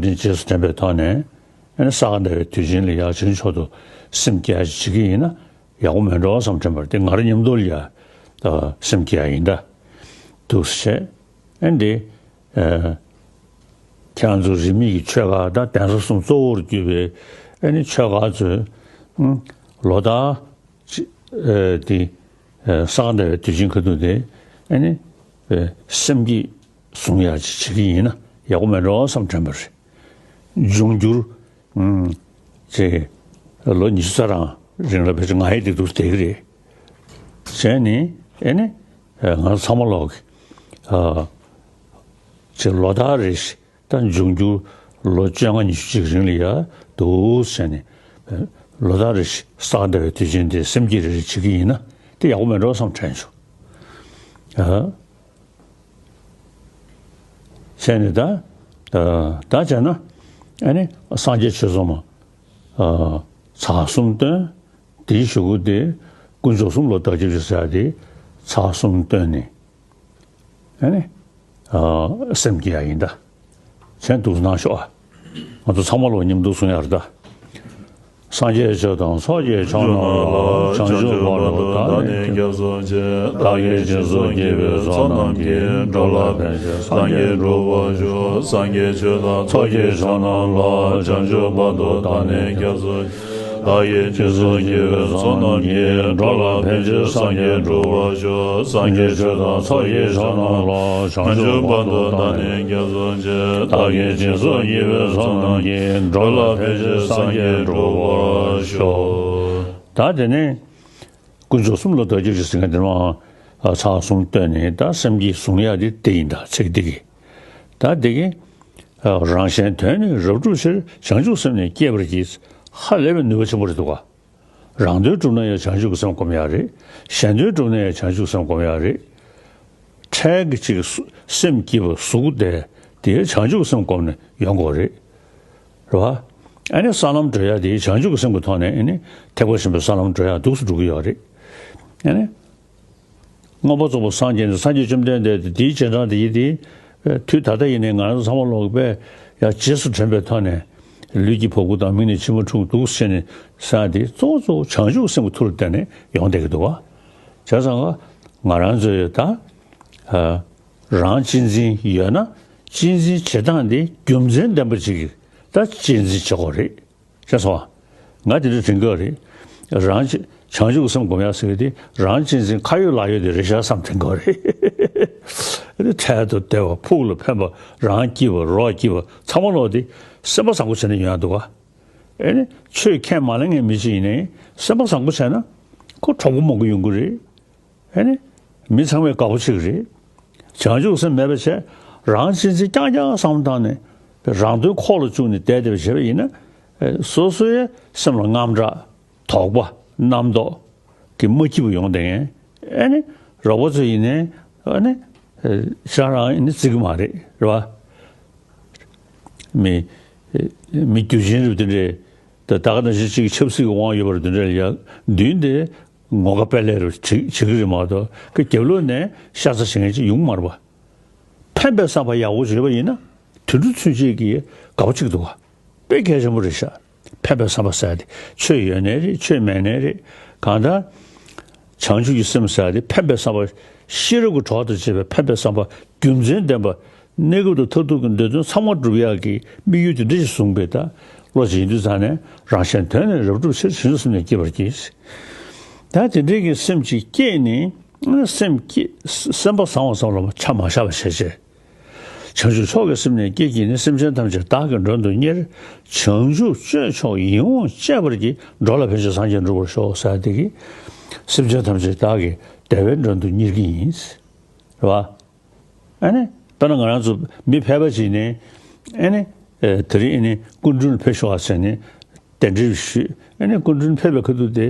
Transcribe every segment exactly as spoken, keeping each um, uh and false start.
དྲིན་རྗེས་སུ་དྲན་པའི་ཐོག་ནས། ཨ་ནི་ས་ག་ཟླ་བའི་དུས་ཆེན་ལ་ཡ་བྱང་ཆུབ་མཆོག་ཏུ་སེམས་བསྐྱེད་ཡ་ཞིག་བྱེད་ཀྱི་ཡིན་ན་ཡག་པོ་མེད་འགྲོ་བསམ་དྲན་པར། དེ་ང་རང་མཉམ་དུ་ལ་ཡ་སེམས་བསྐྱེད་ཡ་ཡིན་ད། འདུག་སེ་བྱས། ཨ་ནི་དེ། ཨ། ཁྱེད་རང་ཚོ་རིས་མེད་ཀྱི་ཆོས་ཁག་དང་གདན་ས་གསུམ་གཙོ་བོར་གྱུར་པའི་ཨ་ནི་ཆོས་ཁག་ཚོས། ཨང་། ལོ་ལྟར་ཅི། ཨ། དེ། ཨ། ས་ག་ཟླ་བའི་དུས་ཆེན་ཁ་ཐུག་དེ་ཨ་ནི། ཨ། སེམས་བསྐྱེད་བཟུང་ཡ་ཅིག་བྱེད་ཀྱི་ཡིན་ན་ཡག་པོ་མེད་འགྲོ་བསམ་དྲན་པ་རེད། འབྱུང་འགྱུར། ཨང་། ཅེས། ལོ་ཉི་ཤུ་རྩ་གྲངས་རིང་ལ་ཕལ་ཆེར་ང་ཡི་སྡིག་སྡུག་བསྡད་ཀྱི་རེད། བྱས་ནས་ཨེ་ནི། ཨ། ང་ཚང་མ་ལོག་གི། ཨ། ཅེས་ལོ་ལྟར་རེ་བཞིན་ད་འབྱུང་འགྱུར་ལོ་བཅོ་ལྔ་ཉི་ཤུ་ཅིག་རིང་ལ་ཡ་འདུག་བྱས་ནས། ཨ། ལོ་ལྟར་རེ་བཞིན་ས་ག་ཟླ་བའི་དུས་ཆེན་དེ་སེམས་བསྐྱེད་རེ་རེ་བྱེད་ཀྱི་ཡིན་ན་དེ་ཡག་པོ་མེད་འགྲོ་བསམ་དྲན་བྱུང་། ཨ། བྱས་ནས་ད། ཨ། ད་བྱས་ན། ཨ་ནི་སངས་རྒྱས་ཆོས་ཚོགས་མ། ཨ། ཚར་གསུམ་བཏོན། དེའི་གཞུག་གུ་དེ་དཀོན་མཆོག་གསུམ་ལ་བདག་སྐྱབས་ཞུ་ཟེར་ཡ་དེ་ཚར་གསུམ་བཏོན་ནས། ཨ་ནི། ཨ། སེམས་བསྐྱེད་ཡ་ཡིན་ད། མཚན་འདུག་གནང་ཤོག་ཨ། ང་ཚོ་ཚང་མ་ལོ་མཉམ་འདུག་གསུང་ཡ་རེད་ད། སངས་རྒྱས་ཆོས་དང་ཚོགས་ཀྱི་མཆོག་རྣམས་ལ། བྱང་ཆུབ་བར་དུ་བདག་ནི་སྐྱབས་སུ་མཆི། བདག་གིས་སྦྱིན་སོགས་བགྱིས་པའི་ཚོགས་རྣམས་ཀྱིས། འགྲོ་ལ་ཕན་ཕྱིར་སངས་རྒྱས་འགྲུབ་པར་ཤོག་སངས་རྒྱས་ཆོས་དང་ཚོགས་ཀྱི་མཆོག་རྣམས་ལ། བྱང་ཆུབ་བར་དུ་བདག་ནི་སྐྱབས་སུ། བདག་གིས་སྦྱིན་སོགས་བགྱིས་པའི་ཚོགས་རྣམས་ཀྱིས། འགྲོ་ལ་ཕན་ཕྱིར་སངས་རྒྱས་འགྲུབ་པར་ཤོག་སངས་རྒྱས་ཆོས་དང་ཚོགས་ཀྱི་མཆོག་རྣམས་ལ། བྱང་ཆུབ་བར་དུ་བདག་ནི་སྐྱབས་སུ་མཆི། བདག་གིས་སྦྱིན་སོགས་བགྱིས་པའི་ཚོགས་རྣམས་ཀྱིས། འགྲོ་ལ་ཕན་ཕྱིར་སངས་རྒྱས་འགྲུབ་པར་ཤོག་ད་དེ་ནས་དཀོན་མཆོག་གསུམ་ལ་བདག་སྐྱབས་ཞུ་ཟེར་མཁན་དེ་མ། ཚར་གསུམ་བཏོན་ནས་ད་སེམས་བསྐྱེད་བཟུང་ཡ་དེ་དེ་ཡིན་ད་ཚིག་འདི་གི། ད་འདི་གི། རང་གཞན་དོན་ནི་རབ་བསྒྲུབ་ཕྱིར། བྱང་ཆུབ་སེམས་ནི་བསྐྱེད་པར་བགྱི། ཧ་ལས་པའི་ནུས་པ་ཆེན་པོ་རེད་འདུག་ག་རང་དོན་བསྒྲུབ་ན་ཡང་བྱང་ཆུབ་ཀྱི་སེམས་སྒོམ་ཡ་རེད། གཞན་དོན་བསྒྲུབ་ན་ཡང་བྱང་ཆུབ་སེམས་སྒོམ་ཡ་རེད། འཕྲལ་གྱི་ཅིག་སེམས་སྐྱིད་པ་གཟུགས་བདེ་དེ་བྱང་ཆུབ་ཀྱི་སེམས་སྒོམ་ནས་ཡོང་དགོས་རེད། རེད་བ། ཨ་ནི་ས་ལམ་བགྲོད་ཡ་དེ་བྱང་ཆུབ་ཀྱི་སེམས་ཀྱི་ཐོག་ནས་ཨ་ནི་ཐེག་པ་ཆེན་པོའི་ས་ལམ་བགྲོད་ཡ་འདུག་སེ་འགྲོ་གི་ཡོད་རེད། ཨ་ནི། མངོན་པར་རྫོགས་པར་སངས་རྒྱས་ནས། སངས་རྒྱས་བཅོམ་ལྡན་འདས་དེ་དེའི་རྗེས་འབྲང་དེ་ཡིན་ཏེ། དུས་ད་ལྟ་ཡིན་ནའི་ང་རང་ཚོ་ཚང་མ་ལོག་པས་ཡང་རྗེས་སུ་དྲན་པའི་ཐོག་ནས་ལུས་ཀྱི་བ་སྤུ་དང་མིག་ནས་མཆི་མ་འཁྲུག་འདུག་ཟེར་ནས་ས་དེ་གཙོ་བོ་གཙོ་བོ་བྱང་ཆུབ་སེམས་ཀྱི་མཐུ་ལ་བརྟེན་ནས་ཡོང་བསྡད་ཀྱི་འདུག་བ། བྱས་ཙང་ང་རང་ཚོས་ད་རང་གཅེས་འཛིན་ཡོད་ན་གཅེས་འཛིན་བྱེད་སྟངས་དེ་རྒྱུ་མཚན་ལྡན་པ་ཅིག་གིས་ད་གཅེས་འཛིན་བྱེད་དགོས་རེད། ཤེས་སོང་ང་། དེ་འདྲ་དྲན་གྱི་རེད། རང་གཅེས་བྱང་ཆུབ་ཀྱི་སེམས་སྒོམ་ཡག་ཟེར་གྱི་དེ་རང་གཅེས་འཛིན་ཁ་ཡོད་ལག་ཡོད་དེ་རེད་ཤག་བསམ་དྲན་གྱི་རེད། འཕྲལ་དུ་བདེ་བ་ཕུགས་ལ་ཕན་པ་རང་སྐྱིད་པ་རོགས་སྐྱིད་པ་ཚང་མ་ལོག་དེ་སེམས་པ་བཟང་པོ་བྱས་ནས་ཡོང་ཡག་འདུག་ག་ཨེ་ནི་ཆོས་ཁས་མ་ལེན་མཁན་མི་ཅིག་ཡིན་ནའི་སེམས་པ་བཟང་པོ་བྱས་ན་ཁོ་གྲོགས་པོ་མང་པོ་ཡོང་གི་རེད། ཨེ་ནི། མི་ཚང་མས་དགའ་པོ་བྱེད་ཀྱི་རེད། བྱང་ཆུབ་སེམས་མེད་པ་བྱས། རང་གཅེས་འཛིན་རྐྱང་རྐྱང་བསམ་བློ་བཏང་ནས། རང་དོན་ཁོག་ལ་བཅུག་ནས་བསྡད་བསྡད་པ་བྱས་པ་ཡིན་ན། ཨེ། སོ་སོའི་སེམས་ལ་དངངས་སྐྲག་དོགས་པ་རྣམ་རྟོག་གི་མ་སྐྱིད་པོ་ཡོང་བསྡད་མཁན། ཨེ་ནི། རོགས་པ་ཚོ་ཡིན་ནའི། ཨེ་ནི། ཨེ། ཤ་རང་ཡིན་ནི་བརྩི་གི་མ་རེད། རེད་བ། མི། མི་རྒྱུ་ཆེན་རེད་དེ་འདྲས། ད་ད་ག་ནང་བཞིན་གཅིག་ཆབ་སྲིད་ཀྱི་དབང་ཡོད་པ་རེད་དེ་འདྲས་ལ་ཡ་མདུན་དེ། ངོ་དགའ་དཔལ་ལེ་རུ་བྱེད་བྱེད་ཀྱི་རེད་མ་གཏོགས་ཀྱི་རྒྱབ་ལོགས་ནས་ཤ་ཚ་བྱེད་མཁན་ཅིག་ཡོང་གི་མ་རེད་པ། ཕན་པའི་བསམ་པ་ཡག་པོ་བྱེད་པ་ཡིན་ན་དུད་འགྲོ་ཚུན་ཆད་ཀྱིས་དགའ་པོ་བྱེད་ཀྱི་འདུག་ག་དཔེ་གལ་ཆེན་པོ་རེད་ཤག་ཕན་པའི་བསམ་པ་ཟེར་ཡ་དེ་ཆོས་ཡོད་ནའི་རེད། ཆོས་མེད་ནའི་རེད། གང་ལྟར་བྱང་ཆུབ་ཀྱི་སེམས་ཟེར་ཡ་དེ་ཕན་པའི་བསམ་པ། ཤེས་རབ་ཀྱི་གྲོགས་དང་བཅས་པའི་ཕན་པའི་བསམ་པ་རྒྱུ་མཚན་ལྡན་པ། གནས་སྐབས་དང་མཐར་ཐུག་གི་འདོད་དོན་ཚང་མ་འགྲུབ་ཡག་གི་དམིགས་ཡུལ་དེ་འདྲ་ཞིག་བཟུང་བའི་ད་བློ་ཅིག་ཡིན་དུས་ཙང་ནས། རང་གཞན་དོན་ནི་རབ་བསྒྲུབ་ཕྱིར། བྱང་ཆུབ་སེམས་ནི་བསྐྱེད་པར་བགྱི། ད་དེ་འདྲའི་གི་སེམས་ཅིག་བསྐྱེད་ནས་སེམས་བསྐྱེད་སེམས་པ་བཟང་བ་ཙམ་ལ་ཆ་མ་བཞག་པ་བྱས་བྱས། བྱང་ཆུབ་མཆོག་གི་སེམས་ནི་བསྐྱེད་བགྱིས་ནས། སེམས་ཅན་ཐམས་ཅད་བདག་གིས་མགྲོན་དུ་གཉེར། བྱང་ཆུབ་སྤྱོད་མཆོག་ཡིད་འོང་སྤྱད་པར་བགྱི། འགྲོ་ལ་ཕན་ཕྱིར་སངས་རྒྱས་འགྲུབ་པར་ཤོག་ཟེར་དེ་གི། སེམས་ཅན་ཐམས་ཅད་བདག་གིས་བདེ་བའི་མགྲོན་དུ་གཉེར་གྱི་ཡིན། རེད་བ། ཨ་ནི། དཔེར་ན་ང་རང་ཚོ་མི་ཕལ་པ་ཞིག་ནས། ཨ་ནི། ཨེ། དེ་རིང་ཨ་ནི་སྐུ་མགྲོན་ཕེབས་ཤོག་ཨ་ཟེར་ནས་གདན་འདྲེན་ཞུས། ཨ་ནི་སྐུ་མགྲོན་ཕེབས་པའི་ཁ་ཐུག་དེ་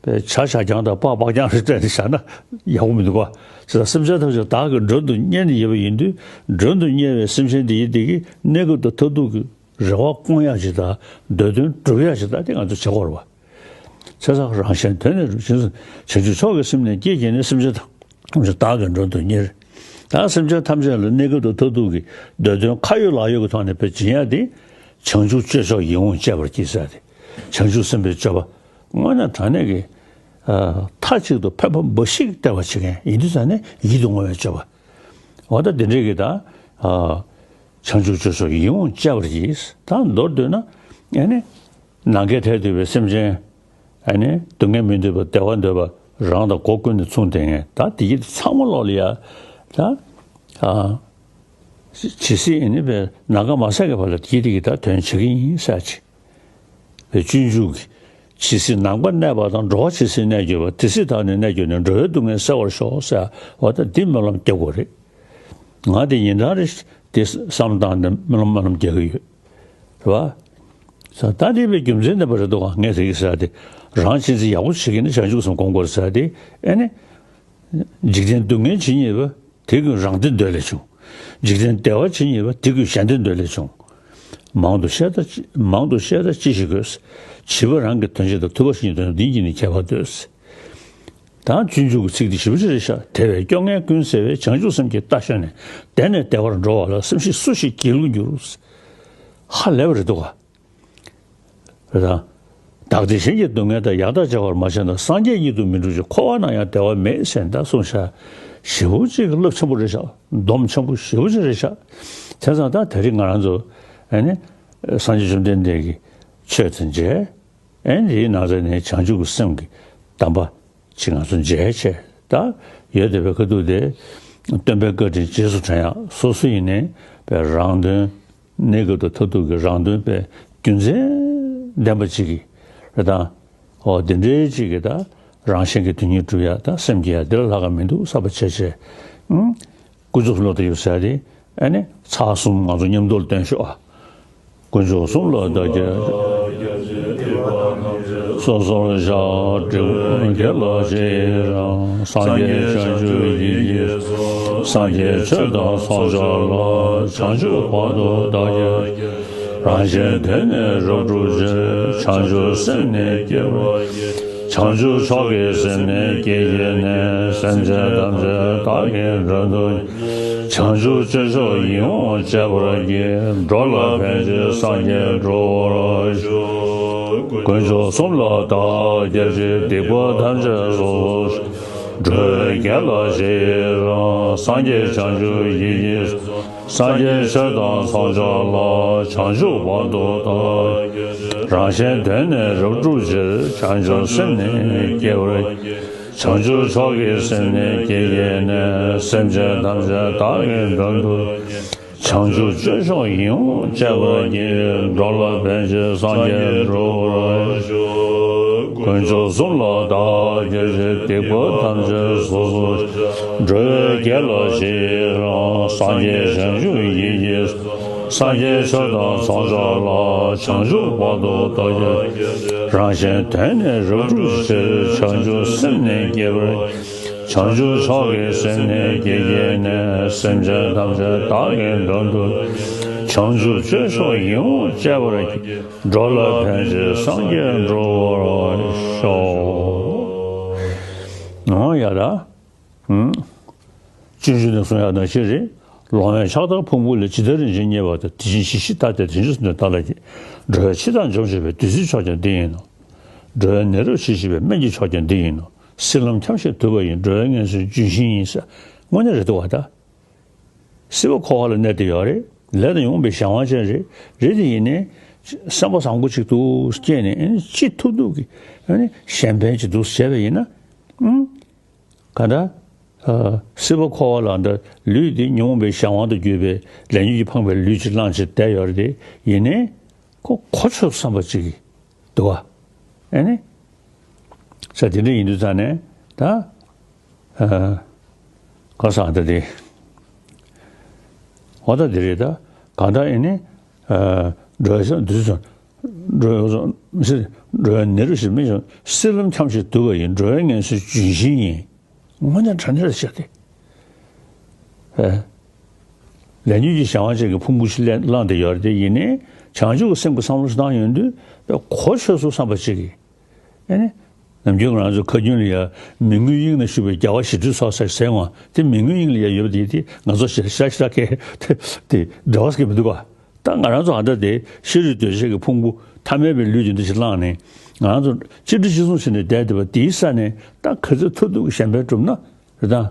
བྱ་བྱ་རྐྱང་དང་སྤགས་སྤགས་རྐྱང་རེ་སྤྲད་ནས་བཞག་ན་ཡག་པོ་མི་འདུག་ག་བྱས་ཙང་སེམས་ཅན་ཐམས་ཅད་བདག་གིས་མགྲོན་དུ་གཉེར་ནས་ཡོད་པ་ཡིན་དུས། མགྲོན་དུ་གཉེར་བའི་སེམས་ཅན་དེ་ཡི་དེ་གི་གནས་སྐབས་དང་མཐར་ཐུག་གི་རེ་བ་སྐོང་ཡག་ཅིག་དང་། འདོད་དོན་སྒྲུབ་ཡག་ཅིག་དང་། དེ་ང་ཚོ་བྱེད་དགོས་རེད་བ། བྱས་ཙང་རང་གཞན་དོན་ནི་རུ་བྱིན་སོང་། བྱང་ཆུབ་མཆོག་གི་སེམས་ནི་བསྐྱེད་བགྱིས་ནས། སེམས་ཅན་ཐམས་ཅད་བདག་གིས་མགྲོན་དུ་གཉེར། ད་སེམས་ཅན་ཐམས་ཅད་ལ་གནས་སྐབས་དང་མཐར་ཐུག་གི་འདོད་དོན་ཁ་ཡོད་ལག་ཡོད་ཀྱི་ཐོག་ནས་དཔེ་སྦྱིན་ཡ་དེ། བྱང་ཆུབ་སྤྱོད་མཆོག་ཡིད་འོང་སྤྱད་པར་བགྱི་ཟེར་ཏེ། བྱང་ཆུབ་སེམས་དཔའི་སྤྱོད་པ་དངོས་གནས་དྲང་གནས་ཀྱི་ཨ་མཐའ་གཅིག་ཏུ་ཕན་པ་འབའ་ཞིག་སྟེར་བ་བྱེད་མཁན་ཡིན་དུས་ཙང་ནས་ཡིད་དུ་འོང་བའི་སྤྱོད་པ། འོ་ད་འདི་འདྲའི་གི་ད་ཨ་བྱང་ཆུབ་སྤྱོད་མཆོག་ཡིད་འོང་སྤྱད་པར་བགྱི། ད་མདོར་བསྡུས་ན་ཨ་ནི་ནམ་མཁའི་མཐས་གཏུགས་པའི་སེམས་ཅན། ཨ་ནི་སྡུག་བསྔལ་མི་འདོད་པ་བདེ་བ་འདོད་པ་རང་དང་སྒོ་ཀུན་ནས་མཚུངས་ལྡན་མཁན་ད་དེ་ཡི་ཚང་མ་ལོག་ལ་ཡ་ད་ཨ་ཇི་སྲིད་ཨ་ནི་པའི་ནམ་མཁའ་མ་ཟད་ཀྱི་བར་ལ་དེ་དེ་གི་ད་དོན་བྱེད་ཀྱི་ཡིན་ཟེར་ཅིག་པའི་སྤྱོད་འཇུག་གི་ཇི་སྲིད་ནམ་མཁའ་གནས་པ་དང་འགྲོ་བ་ཇི་སྲིད་གནས་གྱུར་པ་དེ་སྲིད་བདག་ནི་གནས་གྱུར་ནས་འགྲོ་བའི་སྡུག་བསྔལ་སེལ་བར་ཤོག་ཟེར་བ་ད་འདི་སྨོན་ལམ་རྒྱག་དགོས་རེད། ང་དེ་ཉིན་གྲངས་རེ་དེ་བསམ་བཏང་ནས་སྨོན་ལམ་སྨོན་ལམ་རྒྱག་གི་ཡོད། རེད་བ། ས་ད་འདི་བའི་རྒྱུ་མཚན་ལྡན་པ་རེད་འདུག་ག་ངས་ཟེར་གྱི་ཟེར་ཏེ། རང་གཅེས་འཛིན་ཡག་པོ་བྱེད་ཀྱི་ནི་བྱང་ཆུབ་སེམས་སྒོམ་དགོས་ཟེར་ཏེ། ཨེ་ནི། འཇིག་རྟེན་སྡུག་བསྔལ་ཇི་སྙེད་པ། དེ་ཀུན་རང་བདེ་འདོད་ལས་བྱུང་། འཇིག་རྟེན་བདེ་བ་ཇི་སྙེད་པ། དེ་ཀུན་གཞན་བདེ་འདོད་ལས་བྱུང་། མང་དུ་བཤད་ད་ཅི་མང་དུ་བཤད་ད་ཅི་ཞིག་དགོས། བྱིས་པ་རང་གི་དོན་བྱེད་དང་ཐུབ་པ་ཞིག་ཉིད་དོན་འདི་ཉིད་ནི་ཁྱད་པར་འདོད། ད་སྤྱོད་འཇུག་གི་ཚིག་འདི་ཞེ་པོ་ཅིག་རེད་ཤག་དེ་བས་སྐྱོ་ངལ་ཀུན་སེལ་བའི་བྱང་ཆུབ་སེམས་ཀྱི་རྟ་ཞོན་ནས། བདེ་ནས་བདེ་བར་འགྲོ་བ་ལ། སེམས་ཤེས་སུ་ཞིག་སྒྱིད་ལུག་འགྱུར། ཧ་ལས་པ་རེད་འདུག་ག་རེད་ད། བདག་བདེ་གཞན་གྱི་སྡུག་བསྔལ་དང་། ཡག་དང་བྱ་བར་མ་བྱས་ན། སངས་རྒྱས་ཉིད་དུ་མི་འགྲུབ་ཅིང་། འཁོར་བ་ན་ཡང་བདེ་བ་མེད་ཟེར་ད་གསུངས་ཤག་ཞེ་པོ་ཅིག་རླབས་ཆེན་པོ་རེད་ཤག་སྡོམ་ཆེན་པོ་ཞེ་པོ་ཅིག་རེད་ཤག་བྱས་ཙང་ད་དེ་རིང་ང་རང་ཚོ་ཨ་ནི་སངས་རྒྱས་བཅོམ་ལྡན་འདས་ཀྱི་ཆོས་དང་མཇལ། ཨེ་འདིའི་ནང་ཚན་ནས་བྱང་ཆུབ་ཀྱི་སེམས་ཀྱི་གདམས་པ་ཅིག་ང་ཚོ་མཇལ་བྱས་ད་ཡོད་བསྡད་པའི་ཁ་ཐུག་དེ། སྟོན་པའི་བཀའ་དྲིན་རྗེས་སུ་དྲན་ཡག་སོ་སོ་ཡིན་ནའི་པའི་རང་དོན། གནས་སྐབས་དང་མཐར་ཐུག་གི་རང་དོན་པའི་རྒྱུ་མཚན་ལྡན་པ་ཅིག་གི་རེད་ད། འོ་དེ་འདྲའི་ཅིག་གི་ད་རང་གཞན་གྱི་དོན་གཉིས་སྒྲུབ་ཡག་ད་སེམས་བསྐྱེད་ཡག་འདི་ལ་ལྷག་ག་མི་འདུག་བསམ་པ་བྱས་བྱས། ཨང་། དཀོན་མཆོག་གསུམ་ལ་བདག་བསྒྱུར་ཟེར་ཏེ། ཨ་ནི་ཚར་གསུམ་ང་ཚོ་མཉམ་དུ་བཏོན་ཤོག་ཨ། དཀོན་མཆོག་གསུམ་ལ་བདག་བསྒྱུར། སོ་སོར་བཤགས། འབྲས་བུ་དགེ་ལ་རྗེས་རང་། སངས་རྒྱས་བྱང་ཆུབ་ཡིད་ཀྱིས་སངས་རྒྱས་ཆོས་དང་ཚོགས་མཆོག་ལ། བྱང་ཆུབ་བར་དུ་བདག་བསྒྱུར། རང་གཞན་དོན་ནི་རབ་བསྒྲུབ་ཕྱིར། བྱང་ཆུབ་སེམས་ནི་བསྐྱེད་པར་བགྱི། བྱང་ཆུབ་མཆོག་གི་སེམས་ནི་བསྐྱེད་བགྱིས་ནས། སེམས་ཅན་ཐམས་ཅད་བདག་གིས་མགྲོན་དུ། བྱང་ཆུབ་སྤྱོད་མཆོག་ཡིད་འོང་སྤྱད་པར་བགྱི། འགྲོ་ལ་ཕན་ཕྱིར་སངས་རྒྱས་འགྲུབ་པར་ཤོག་དཀོན་མཆོག་གསུམ་ལ་བདག་བསྒྱུར་ཅིང་། སྡིག་པ་ཐམས་ཅད་སོ་སོར་བཤགས། འགྲོ་བའི་དགེ་ལ་རྗེས་རང་། སངས་རྒྱས་བྱང་ཆུབ་ཡིད་ཀྱིས། སངས་རྒྱས་ཆོས་དང་ཚོགས་མཆོག་ལ། བྱང་ཆུབ་བར་དུ་བདག་བསྒྱུར། རང་གཞན་དོན་ནི་རབ་བསྒྲུབ་ཕྱིར། བྱང་ཆུབ་སེམས་ནི་བསྐྱེད་པར་བགྱི། བྱང་ཆུབ་མཆོག་གི་སེམས་ནི་བསྐྱེད་བགྱིས་ནས། སེམས་ཅན་ཐམས་ཅད་བདག་གིས་མགྲོན་དུ། བྱང་ཆུབ་སྤྱོད་མཆོག་ཡིད་འོང་སྤྱད་པར་བགྱི། འགྲོ་ལ་ཕན་ཕྱིར་སངས་རྒྱས་འགྲུབ་པར་ཤོག་དཀོན་མཆོག་གསུམ་ལ་བདག་བསྒྱུར་ཅིང་། སྡིག་པ་ཐམས་ཅད་སོ་སོར་བཤགས། འགྲོ་བའི་དགེ་ལ་རྗེས་རང་། སངས་རྒྱས་བྱང་ཆུབ་ཡིད་ཀྱིས། སངས་རྒྱས་ཆོས་དང་ཚོགས་མཆོག་ལ། བྱང་ཆུབ་བར་དུ་བདག་བསྒྱུར། རང་གཞན་དོན་ནི་རབ་བསྒྲུབ་ཕྱིར། བྱང་ཆུབ་སེམས་ནི་བསྐྱེད་པར། བྱང་ཆུབ་མཆོག་གི་སེམས་ནི་བསྐྱེད་བགྱིས་ནས། སེམས་ཅན་ཐམས་ཅད་བདག་གིས་མགྲོན་དུ། བྱང་ཆུབ་སྤྱོད་མཆོག་ཡིད་འོང་སྤྱད་པར་བགྱི། འགྲོ་ལ་ཕན་ཕྱིར་སངས་རྒྱས་འགྲུབ་པར་ཤོག་འོ་ཡ་ད། ཨང་། སྤྱོད་འཇུག་ནས་གསུང་ཡག་ནང་བཞིན་རེད། ལོང་བས་ཕྱག་དར་ཕུང་པོ་ལས། ཇི་ལྟར་རིན་ཆེན་རྙེད་པ་དང་། དེ་བཞིན་གཞི་ཤེས་ཐ་དད་བྱང་ཆུབ་སེམས་དེ་དག་ལ་བགྱི། འགྲོ་བའི་འཆི་བདག་འཇོམས་བྱེད་པའི། བདུད་རྩིའི་མཆོག་ཀྱང་འདི་ཡིན་ནོ། འགྲོ་བའི་ནད་རབ་ཞི་བྱེད་པའི། སྨན་གྱི་མཆོག་ཀྱང་འདི་ཡིན་ནོ། སྲིད་ལམ་འཁྱམས་ཤིང་དུབ་པ་ཡི། འགྲོ་བའི་ངལ་གསོའི་ལྗོན་ཤིང་ཡིན་ཟེར། དངོས་གནས་རེད་འདུག་བ་ད། སྲིད་པ་འཁོར་བ་ལ་གནས་བསྡད་ཡོད་རེད། ལས་དང་ཉོན་མོངས་པའི་གཞན་དབང་ཅན་རེད། རེད་དེ་ཡིན་ནའི། སེམས་པ་བཟང་པོ་ཅིག་ཏུ་སྐྱེས་ནས་ཨ་ནི་ཅི་ཐུབ་ཐུབ་ཀྱིས་ཨ་ནི་གཞན་ཕན་ཅིག་ཏུ་བྱས་པ་ཡིན་ན། ཨང་། ག་འདྲ། ཨ། སྲིད་པ་འཁོར་བ་ལ་འདྲ་ལུས་འདི་ཉོན་མོངས་པའི་གཞན་དབང་དུ་གྱུར་པའི་ལས་ཉོན་གྱིས་འཕངས་པའི་ལུས་ཅིག་བླངས་བྱས་བསྡད་ཡོད་རེད་དེ་ཡིན་ནའི། ཁོ་གོ་ཆོད་བསམ་པ་ཅིག་གིས་འདུག་བ། ཨ་ནི། ས་དེ་འདྲ་ཡིན་དུས་ཙང་ནས་ད། ཨ། ག་ས་ད་དེ། འོ་ད་དེ་རེད་ད། གང་ལྟར་ཨ་ནི། ཨ། འགྲོ་བའི་ས་དུས་སུ། འགྲོ་བའི་ས་མི་སྲིད། འགྲོ་བའི་ནད་རབ་ཞི་མི་འཇོམས། སྲིད་ལམ་འཁྱམས་ཤིང་དུབ་པ་ཡི། འགྲོ་བའི་ངལ་གསོའི་ལྗོན་ཤིང་ཡིན། དངོས་གནས་དྲང་གནས་རེད་ཤག་སྟེ། ཨེ། ལས་ཉོན་གྱི་གཞན་དབང་ཅན་གྱི་ཕུང་པོ་ཞིག་ལས་བླངས་ཏེ་ཡོད་རེད་དེ་ཡིན་ནའི། བྱང་ཆུབ་ཀྱི་སེམས་ཀྱི་བསམ་བློ་ཞིག་བཏང་ཡོང་དུས་གོ་ཆོད་སོང་བསམ་པ་ཅིག་གིས། ཨེ་ནི། ནམ་རྒྱུན་ང་རང་ཚོ་ཁ་རྒྱུན་ལ་ཡ་མི་མངོན་དབྱིངས་ན་བཞུགས་པའི་རྒྱལ་བ་ཞི་ཁྲོའི་ཚོགས་ཟེར་ཟེར་འོང་། དེ་མི་མངོན་དབྱིངས་ལ་ཡ་ཡོད་པ་དེ་དེ་ང་ཚོ་ཞེ་དྲག་ཞེ་དྲག་གི་དེ་དེ་འབྲེལ་བ་ཟེར་གྱི་མི་འདུག་ག་ད་ང་རང་ཚོ་ཨ་ད་དེ་ཤ་རུས་གདོས་བཅས་ཀྱི་ཕུང་པོ་ཐ་མལ་པའི་ལུས་ཀྱི་འདི་ཞིག་བླངས་ནས་ང་རང་ཚོ་གཅིག་འདྲ་གཅིག་མཚུངས་བྱས་ནས་བསྡད་བསྡད་པ་དེའི་ས་ནས་ད་ག་ཚོད་ཐུབ་ཐུབ་ཀྱི་གཞན་ཕན་བསྒྲུབ་ན་རེད་ད།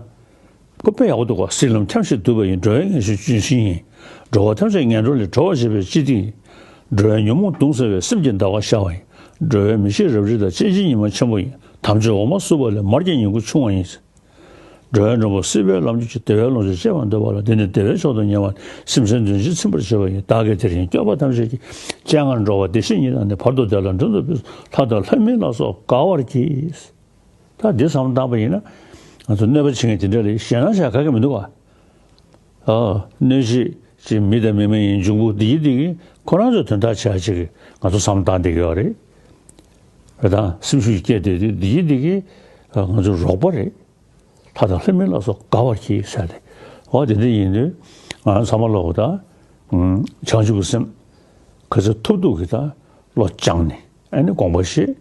ཁོ་དཔེ་ཡག་པོ་འདུག་ག་སྲིད་ལམ་འཁྱམས་ཤིང་དུབ་པ་ཡིན། འགྲོ་བའི་ངལ་ཞིང་ལྗོན་ཤིང་ཡིན། འགྲོ་བ་ཐམས་ཅད་ངན་འགྲོ་ལས་སྒྲོལ་བར་བྱེད་པའི་སྤྱི་ཏི་ཡིན། འགྲོ་བའི་ཉོན་མོངས་གདུང་སེལ་བའི་སེམས་ཀྱི་ཟླ་བ་ཤར་བ་ཡིན། འགྲོ་བའི་མི་ཤེས་རབ་རིབ་དང་གཅོད་བྱེད་ཉི་མ་ཆེན་པོ་ཡིན། དམ་ཆོས་འོ་མ་བསྲུབས་པ་ལས་མར་གྱི་ཉིང་ཁུ་ཕྱུང་བ་ཡིན། འགྲོ་བའི་མགྲོན་པོ་སྲིད་པའི་ལམ་གྱི་ཆུ། བདེ་བའི་ལོངས་སྤྱོད་སྤྱད་པར་འདོད་པ་ལ། འདི་ནི་བདེ་བའི་མཆོག་ཏུ་ཉེ་བ། སེམས་ཅན་དོན་ཆེན་ཚིམ་པར་བྱེད་པ་ཡིན། བདག་གིས་དེ་རིང་སྐྱོབ་པ་ཐམས་ཅད་ཀྱི། སྤྱན་སྔར་འགྲོ་བ་བདེ་གཤེགས་ཉིད་དང་ནི། བར་དུ་བདེ་ལ་མགྲོན་དུ་ཕེབས་སོ། ལྷ་དང་ལྷ་མིན་ལ་སོགས་དགའ་བར་གྱིས། ད་འདི་བསམ་བློ་བཏང་པ་ཡིན་ན། ང་ཚོ་གནོད་པ་བྱེད་མཁན་དེ་འདྲ་ལ་ཞེད་སྣང་བྱ་ག་གེ་མི་འདུག་ག་ཨ། གནོད་བྱེད་ཀྱི་མི་དང་མི་མ་ཡིན་འབྱུང་པོ་འདི་ཡི་འདི་གིས་ཁོ་རང་ཚོའི་དོན་དག་བྱ་བྱེད་ཀྱི་ང་ཚོ་བསམ་བློ་བཏང་བསྡད་ཀྱི་ཡོད་རེད། རེད་ད། སེམས་ཤུགས་སྐྱེད་དེ་འདི་ཡི་འདི་གིས་ང་ཚོ་རོགས་པ་རེད། ལྷ་དང་ལྷ་མིན་ལ་སོགས་དགའ་བར་གྱིས་ཟེར་ཏེ། འོ་དེ་འདྲ་ཡིན་དུས་ང་རང་ཚང་མ་ལོག་ད། ཨུམ། བྱང་ཆུབ་ཀྱི་སེམས་ག་ཚོད་ཐུབ་ཐུབ་ཀྱིས་ད་བློ་སྦྱངས་ནས་ཨ་ནི་དགོངས་པ་བཞེས།